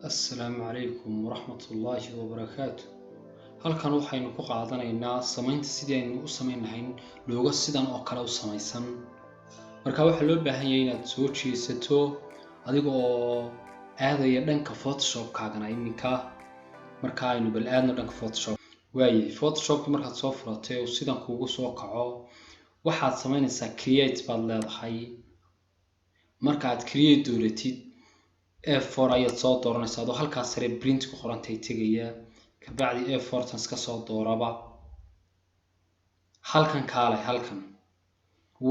Assalaamu calaykum waraxmatullaahi wabarakaatu. Halkan waxaynu ku qaadanaynaa samaynta sidii aynu u samayn lahayn logo sidan oo kale u samaysan. Marka waxaa loo baahan yahay inaad soo jeesato adiga oo aadaya dhanka Photoshop-kaagana iminka. Marka aynu bal aadno dhanka Photoshop. Waaye, Photoshop markaad soo furatay oo sidan kuugu soo kaco, waxaad samaynaysaa create baad leedahay. Marka aad create dooratid, A4 ayaad soo dooranaysaa adoo halkaas sare print ku qorantay tegaya. Kabacdi A4 tan iska soo dooraba. Halkan kaale, halkan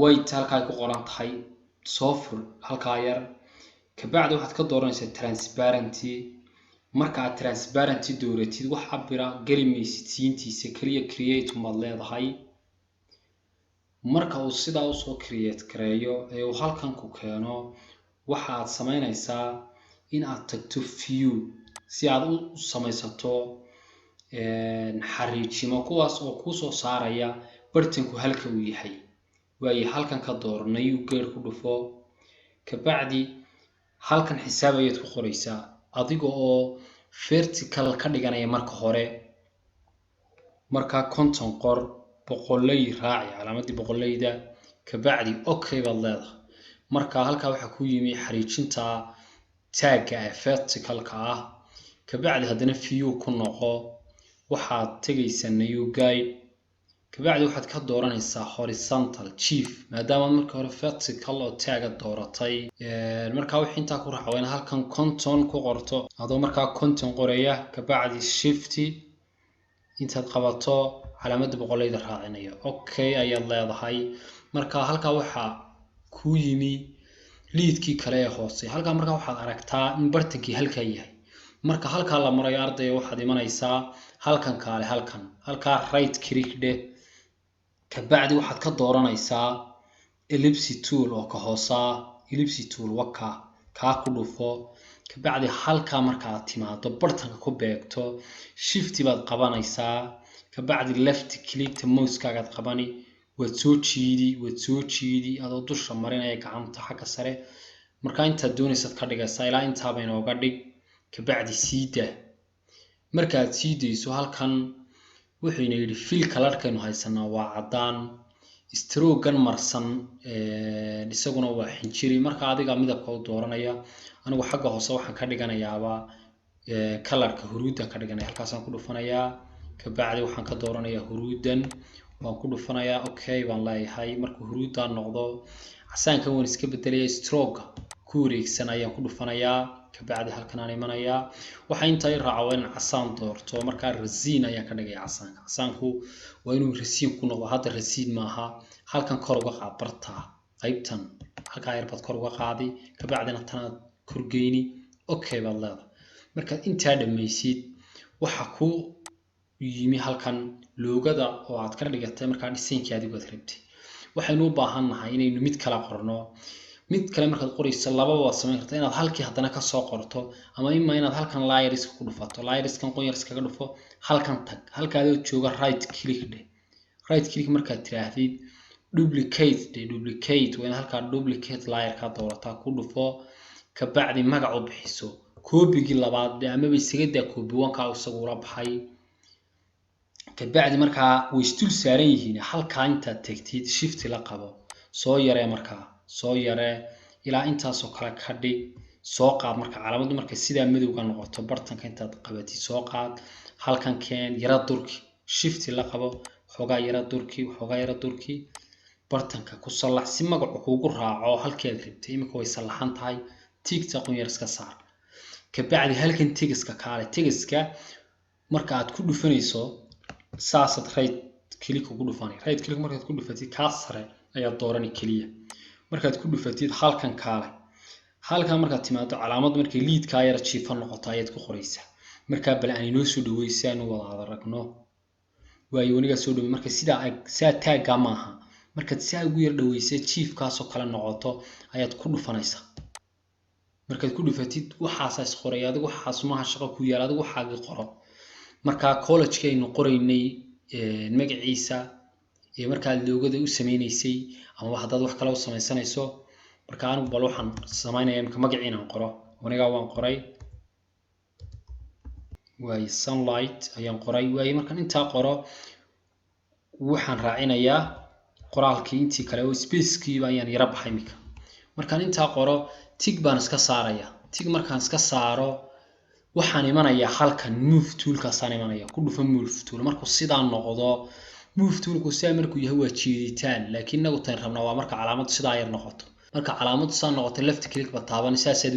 white halka ay ku qoran tahay soo fur, halkaa yar. Kabacdi waxaad ka dooranaysaa transparency. Marka aad transparency dooratid, wax cabira geli maysid siintiisa, keliya create umaad leedahay. Marka uu sidaa usoo create gareeyo ee uu halkan ku keeno, waxa aad samaynaysaa in aad tagto view si aad u samaysato xariijimo, kuwaas oo kuusoo saaraya bartanku halka uu yahay. Waayo, halkan ka dooro, new guide ku dhufo. Kabacdi halkan xisaab ayaad ku qoraysaa adiga oo vertical ka dhiganaya marka hore. Markaa 50 qor, boqoley raaci, calaamadii boqoleyda. Kabacdi okay baad leedahay. Marka halkaa waxaa ku yimi xariijinta taagga ee verticalka ah. Kabacdi haddana view ku noqo, waxaad tegaysaa new guide. Kabacdi waxaad ka dooranaysaa horizontal jiif, maadaama marka hore vertical oo taaga dooratay. Markaa wixii intaa ku raaca waa inaad halkan 50 ku qorto, adoo markaa 50 qoraya. Kabacdi shift intaad qabato, calaamadda boqoleyda raacinaya, okay ayaad leedahay. Marka halkaa waxaa kuu yimi liidkii kale ee hoose halkaa. Markaa waxaad aragtaa in bartankii halkaa yahay. Marka halkaa la marayo, ardayga, waxaad imanaysaa halkan kaale, halkan, halkaa right click dheh. Kabacdi waxaad ka dooranaysaa ellipse tool oo ka hoosaa, ellipse tool waka kaa ku dhufo. Kabacdi halkaa marka aad timaado, bartanka ku beegto, shift baad qabanaysaa. Kabacdi left clickta mousekaagaad qabani, waad soo jiidi, waad soo jiidi adoo dusha marinaya gacanta xagga sare. Marka intaad doonaysaad ka dhigaysaa, ilaa intaaba inooga dhig. Kabacdi sii daa. Markaad sii dayso, halkan wuxuu ina yidhi fill colorkaynu haysanaa waa caddaan, strokegan marsan isaguna waa xinjiri. Marka adiga midabka u dooranaya. Anigu xagga hoose waxaan ka dhiganayaaba colorka huruuddan ka dhiganaya. Halkaasaan ku dhufanayaa. Kabacdi waxaan ka dooranayaa huruuddan, waan ku dhufanayaa, okay baan leeyahay. Markuu huruuddan noqdo, casaankan waan iska bedelaya, strokega ku wareegsan ayaan ku dhufanayaa. Kabacdi halkan aan imanayaa, waxa intaa i raaca waa inaan casaan doorto. Markaa rasiin ayaan ka dhigaya casaanka. Casaanku waa inuu rasiin ku noqdo. Hadda rasiin maaha. Halkan kor uga qaad bartaa, qaybtan halkaa yar baad kor uga qaadi. Kabacdina tanaad korgeyni, okay baad leedahay. Markaad intaa dhammaysid, waxa ku yimi halkan logoda oo aad ka dhigatay markaa dhisaynkii adigu aad rabtay. Waxaynu u baahan nahay inaynu mid kala qorno. Mid kale markaad qorayso, lababa waad samayn kartaa: inaad halkii haddana kasoo qorto, ama ima inaad halkan layerska ku dhufato. Layerskan qonyar iskaga dhufo, halkan tag. Halka adoo jooga right click dheh. Right click markaad tiraahdid, duplicate dheh. Duplicate waa inaad halkaa duplicate layer ka doorataa, ku dhufo. Kabacdi magac u bixiso koobigii labaad dheh, amaba isaga daa copy one-ka isagu ula baxay. Kabacdi markaa way isdul saaran yihiin. Halkaa intaad tagtid, shift la qabo, soo yaree. Markaa soo yaree, ilaa intaasoo kale ka dhig. Soo qaad. Marka calaamaddu markay sidaa madowga noqoto, bartanka intaad qabatid soo qaad, halkan keen, yara durki, shift la qabo, waxoogaa yara durki, waxoogaa yara durki, bartanka ku sallax si magacu kuugu raaco halkii aad rabtay. Iminka way sallaxan tahay. Tiigta qun yar iska saar. Kabacdi halkan textka kaale. Textka marka aad ku dhufanayso, saasaad right click ugu dhufanay. Right click markaad ku dhufatid, kaa sare ayaad doorani keliya. Markaad ku dhufatid, halkan kaale. Halkan markaad timaado, calaamad markay liidkaa yara jiifa noqoto ayaad ku qoraysaa. Markaa bal aan inoo soo dhawey si aanu wada aragno. Waayo, wanigaa soo dhawey. Marka sidaa saa taaggaa maaha. Markaad saa ugu yar dhaweysay, jiifkaasoo kale noqoto, ayaad ku dhufanaysaa. Markaad ku dhufatid, waxaasaa is qoraya. Adigu waxaas maaha shaqo ku yaal, adigu waxaagii qoro. Marka collegekii aynu qoraynay magaciisa ee markaad logoda u sameynaysay, amaba haddaad wax kale u samaysanayso. Marka anigu bal waxaan samaynaya imika magacii inaan qoro. Anigaa waan qoray. Waaye, sunlight ayaan qoray. Waaye, markaan intaa qoro, waxaan raacinayaa qoraalkii intii kale oo spacekiiba ayaan yara baxay. Iminka markaan intaa qoro, tick baan iska saaraya. Tick markaan iska saaro, waxaan imanayaa halkan, move toolkaasaan imanaya. Ku dhufo move tool. Markuu sidaa noqdo, move toolku sidaa markuu yahay waa jiiditaan, laakiin inagu tan rabnaa waa marka calaamadu sidaa yar noqoto. Marka calaamadu sidaa noqoto, left click ba taaban. Saasaad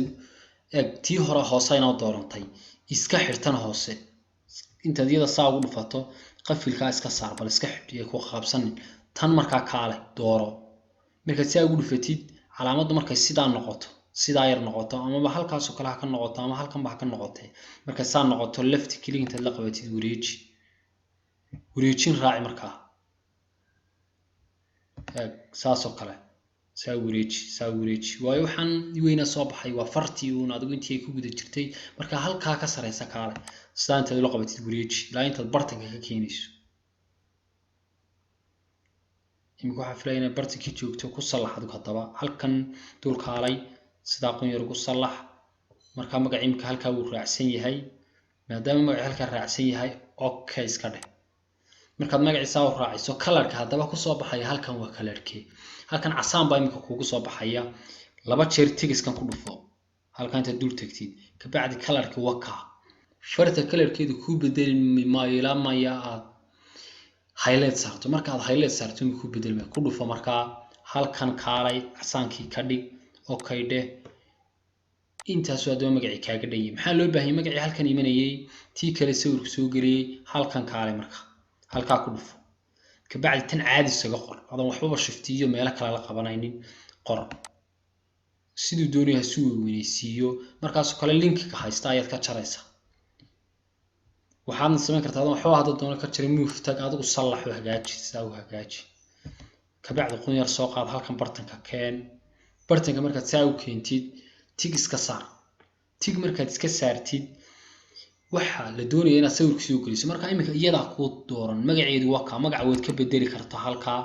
eeg, tii hore hoose inoo doorantay, iska xirtan hoose. Intaad iyada saa ugu dhufato, qafilkaa iska saar, bal iska xidh iyo ku qabsanin tan. Markaa kaale dooro. Markaad saa ugu dhufatid, calaamaddu markay sidaa noqoto, sidaa yar noqoto, amaba halkaasoo kale ha ka noqoto ama halkanba ha ka noqotee, markay saa noqoto, left click intaad la qabatid wareeji, wareejin raaci. Markaa eeg, saasoo kale saa wareeji, saa wareeji. Waayo, waxaan weyna soo baxay waa fartii uun adigu intii ay ku guda jirtay. Marka halkaa ka sareysa kaale, sidaa intaad ula qabatid wareeji ilaa intaad bartanka ka keenayso. Imika waxaan filaya inay bartankii joogto. Ku sallax adigu haddaba halkan dulkaalay, sidaa qunyar ugu sallax. Markaa magaca imika halkaa wuu raacsan yahay. Maadaama magaci halkaa raacsan yahay, okay iska dheh. Markaad magaciisa u raaciso, colorka haddaba kusoo baxaya halkan waa colorkee? Halkan casaan baa imika kuugu soo baxaya. Laba jeer tigiskan ku dhufo halkan intaad dul tagtid, kabacdi colorki waka. Farta colorkeedu kuu bedeli maayo ilaa maya aad highlight saarto. Marka aad highlight saarto mi kuu bedelmaya. Ku dhufo markaa halkan, kaalay, casaankii ka dhig, okay dheh. Intaasuu haddaba magacii kaaga dhanyay. Maxaa loo baahanyay? Magacii halkan imanayay, tii kale sawirku soo geliyey. Halkan kaalay, marka halkaa ku dhufo, kabacdi tan caadi isaga qor, adoon waxbaba shiftiyo meelo kale la qabanaynin. Qor siduu doonaya si uu weynaysiiyo. Markaasoo kale linkiga haysta ayaad ka jaraysaa. Waxaadna samayn kartaa adoon waxba hadda doono ka jaray, move tag, adigu sallax oo hagaaji, sidaa u hagaaji. Kabacdi qunyar soo qaad, halkan bartanka keen. Bartanka markaad saa u keentid, tick iska saar. Tick markaad iska saartid, waxa la doonaya inaad sawirka soo geliso. Marka iminka iyadaa kuu dooran, magaceedu waa kaa. Magaca waad ka bedeli kartaa halkaa.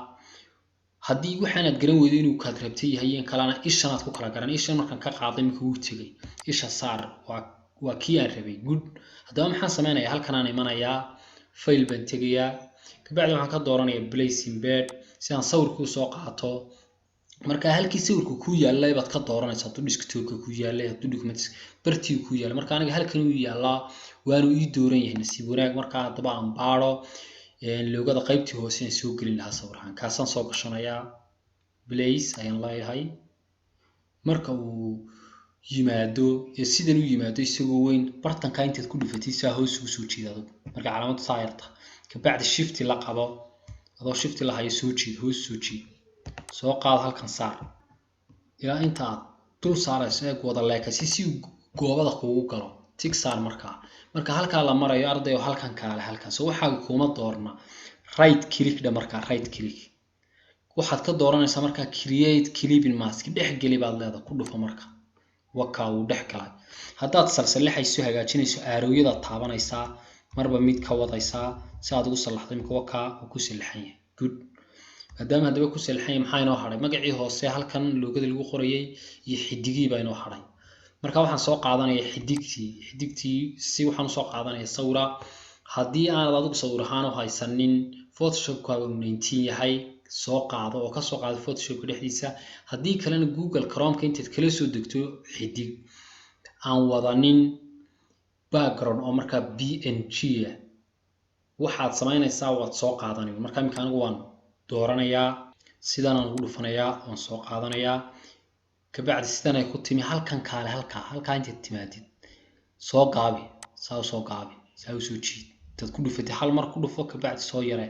Haddii waxaanaad garan weydo inuu kaad rabtay yahay in kalena, ishanaad ku kala garan. Ishan markaan ka qaaday, iminka wuu tegay. Isha saar, waa kii aan rabay. Good. Haddaba maxaan sameynayaa? Halkan aan imanayaa, file baan tegayaa, kabacdi waxaan ka dooranayaa place embed si aan sawirka usoo qaato. Marka halkii sawirku ku yaallay baad ka dooranaysaa, hadduu desktopka ku yaallay, hadduu documents bartii ku yaallay. Marka aniga halkan uu yaallaa, waanu ii dooran yahay, nasiib wanaag. Marka haddaba aan baaro logoda qaybtii hoose aan soo gelin lahaa sawirkan, kaasaan soo gashanayaa. Place ayaan leeyahay. Marka uu yimaado ee sidan u yimaado isagoo weyn, bartanka intaad ku dhufatid saa hoos ugu soo jiid adigu. Marka calaamadu saa yarta, kabacdi shifti la qabo. Adoo shifti la hayo soo jiid, hoos soo jiid, soo qaad, halkan saar ilaa inta aad dul saarayso. Eeg, wada leekasi si uu goobada kuugu galo. Tick saar. Markaa marka halkaa la marayo, arday oo halkan kaale, halkan so waxaaga kuma doorna. Right click dha. Markaa right click, waxaad ka dooranaysaa markaa create clipping mask. Dhex geli baad leedahay. Ku dhufo. Marka wakaa wuu dhex galay. Haddaad salsalixayso, hagaajinayso, arrowyadaad taabanaysaa, marba mid ka wadaysaa si aad ugu sallaxdo. Imika wakaa uu ku sallaxan yahay. Good. Maadaama haddaba ku sallaxan yahay, maxaa inoo hadhay? Magacii hoose halkan logoda lagu qorayay iyo xidigii baa inoo hadhay. Marka waxaan soo qaadanaya xidigtii. Xidigtii si waxaan usoo qaadanaya sawira. Haddii aanad adigu sawir ahaan u haysanin, Photoshopkaaga uu 19 yahay, soo qaado oo kasoo qaado Photoshopka dhexdiisa. Haddii kalena, Google Chromeka intaad kala soo degto xidig aan wadanin background oo markaa PNG ah, waxaad samaynaysaa waad soo qaadanaya. Marka iminka anigu waan dooranayaa, sidanaan ugu dhufanayaa, waan soo qaadanayaa. Kabacdi sidan ay ku timi, halkan kaale, halkaa intaad timaadid, soo gaabi, saa u soo gaabi, saa u soo jiid. Intaad ku dhufatid hal mar ku dhufo, kabacdi soo yare,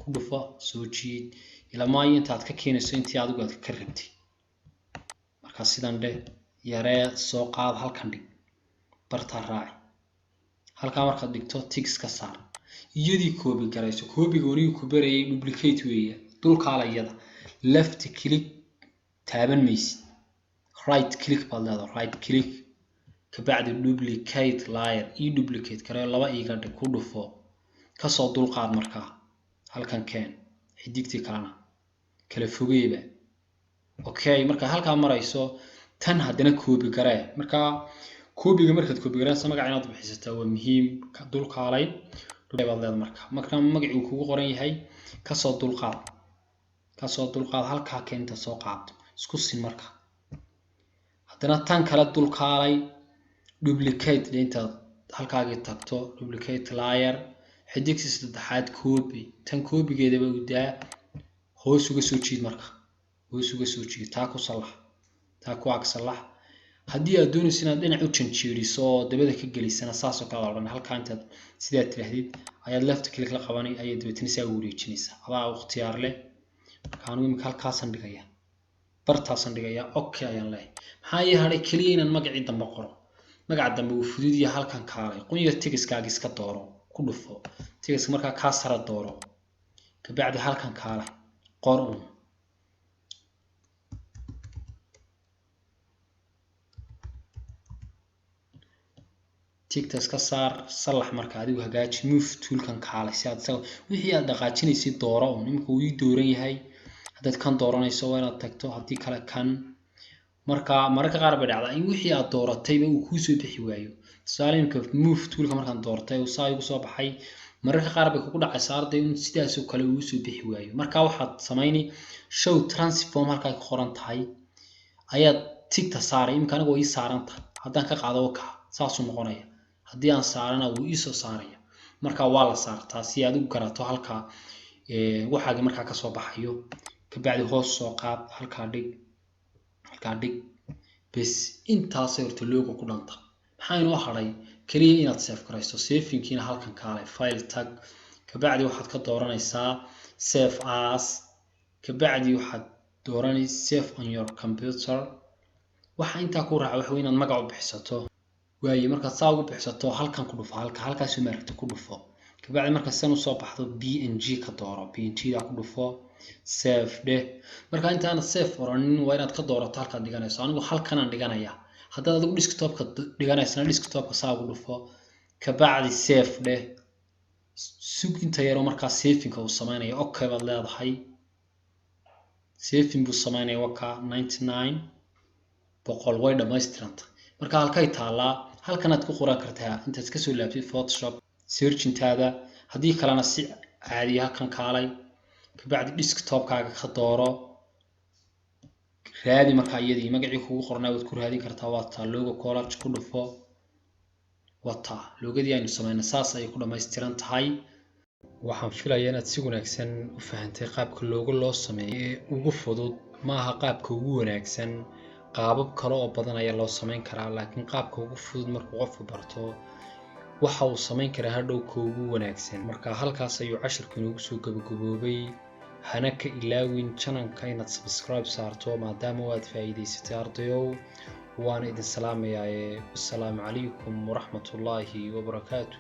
ku dhufo, soo jiid ilamaayo intaad ka keenayso intii adigu aad ka rabtay. Marka sidan dheh, yaree, soo qaad, halkan dhig, bartaa raaci. Halkaa markaad dhigto, ticks ka saar. Iyadii copy garayso. Copyga wanigii ku barayay, duplicate weeye. Dulkaala iyada, left click taaban maysid, right click baad leedahay. Right click, kabacdi duplicate layer. Ii duplicate gareeyo, laba iiga dhig. Ku dhufo, kasoo dulqaad. Markaa halkan keen, xidigtii kalena kala fogeeba. Okay, marka halkaa marayso, tan haddana copy garee. Marka Copyga markaad copy garanayso, magaca inaad bixisataa waa muhiim. Ka dulkaalay baad leedahay. Marka magacii uu kugu qoran yahay kasoo dulqaad, kasoo dulqaad, halkaa keenta, soo qaado, isku sin. Marka haddana tan kale dulkaalay, duplicate. Intaad halkaagii tagto, duplicate layer, xidigsi saddexaad, copy. Tan copygeedaba u daa, hoos uga soo jiid. Marka hoos uga soo jiid, taa ku sallax, taa ku ag sallax. Haddii aad doonayso inaad dhinac u janjeeriso oo dabada ka gelisana, saas oo kale aad odhan. Halkaa intaad sidaa tidhaahdid ayaad left click la qabanay, ayaad dabeetana saa u wareejinaysaa. Adaa ikhtiyaar leh. Marka anigu imika halkaasaan dhigaya, bartaasaan dhigaya. Okay ayaan leeyahay. Maxaa ii hadhay? Keliya inaan magacii dambe qoro. Magaca dambe wuu fudud yahay. Halkan kaalay, qunyar textkaaga iska dooro, ku dhufo textka. Markaa kaa sara dooro, kabacdi halkan kaalay, qor un. Tickta iska saar, sallax. Marka adigu hagaaji. Move toolkan kaalay, si aad isaga wixii aad dhaqaajinaysid dooro un. Imika wuu ii dooran yahay. Haddaad kan dooranayso waa inaad tagto, haddii kale kan. Marka mararka qaar bay dhacdaa in wixii aad dooratayba uu kuusoo bixi waayo. Tusaale, imika move toolka markaan doortay uu saa igu soo baxay. Mararka qaar bay kugu dhacaysaa, arday, in sidaasoo kale uu soo bixi waayo. Marka waxaad samayni, show transform halkaa ku qoran tahay ayaad tickta saaray. Imika aniga waa ii saaran tahay. Haddaan ka qaado, waka saasuu noqonaya. Haddii aan saarana, wuu iisoo saaraya. Marka waa la saartaa si aad u garato halka waxaagi markaa kasoo baxayo. Kabacdi hoos soo qaad, halkaa dhig, halkaa dhig, bes. Intaasay horta logo ku dhanta. Maxaa inoo hadhay? Keliya inaad save garayso. Savingkiina halkan kaalay, file tag, kabacdi waxaad ka dooranaysaa save as, kabacdi waxaad dooranay save on your computer. Waxa intaa ku raaca waxa wey inaad magac u bixisato. Waaye, markaad saa ugu bixisato, halkan ku dhufo, halka halkaasoo maaragta ku dhufo. Kabacdi marka san usoo baxdo, PNG ka dooro, PNG da ku dhufo, save dheh. Marka intaanad save oranin, waa inaad ka doorato halkaad dhiganayso. Anigu halkanaan dhiganaya. Haddaad adigu desktopka dhiganaysana, desktopka saa ugu dhufo, kabacdi save dheh. Sug inta yaroo markaa savingka uu sameynayo. Okay baad leedahay. Saving buu sameynaya. Waka 99 100 way dhammaystiranta. Marka halkay taallaa? Halkanaad ku qoran kartaa intaad kasoo laabtid Photoshop searchintaada. Haddii kalena si caadiya halkan kaalay, kabacdi desktopkaaga ka dooro, raadi. Markaa iyadii magacii kugu qornaa waad ku raadin kartaa. Waa taa, logo college ku dhufo, wataa logadii aynu sameynay. Saas ayay ku dhammaystiran tahay. Waxaan filayaa inaad si wanaagsan u fahantay qaabka logo loo sameeyo ee ugu fudud. Maaha qaabka ugu wanaagsan, qaabab kale oo badan ayaa loo sameyn karaa, laakiin qaabka ugu fudud markuu qofku barto, waxa uu sameyn karaa hadhow ka ugu wanaagsan. Marka halkaas ayuu cashirku inoogu soo gabagaboobay. Hana ka ilaawin channelka inaad subscribe saarto, maadaama waad faa'iidaysatay, ardayow. Waana idin salaamayaa. Wasalaamu calaykum waraxmatullaahi wabarakaatu.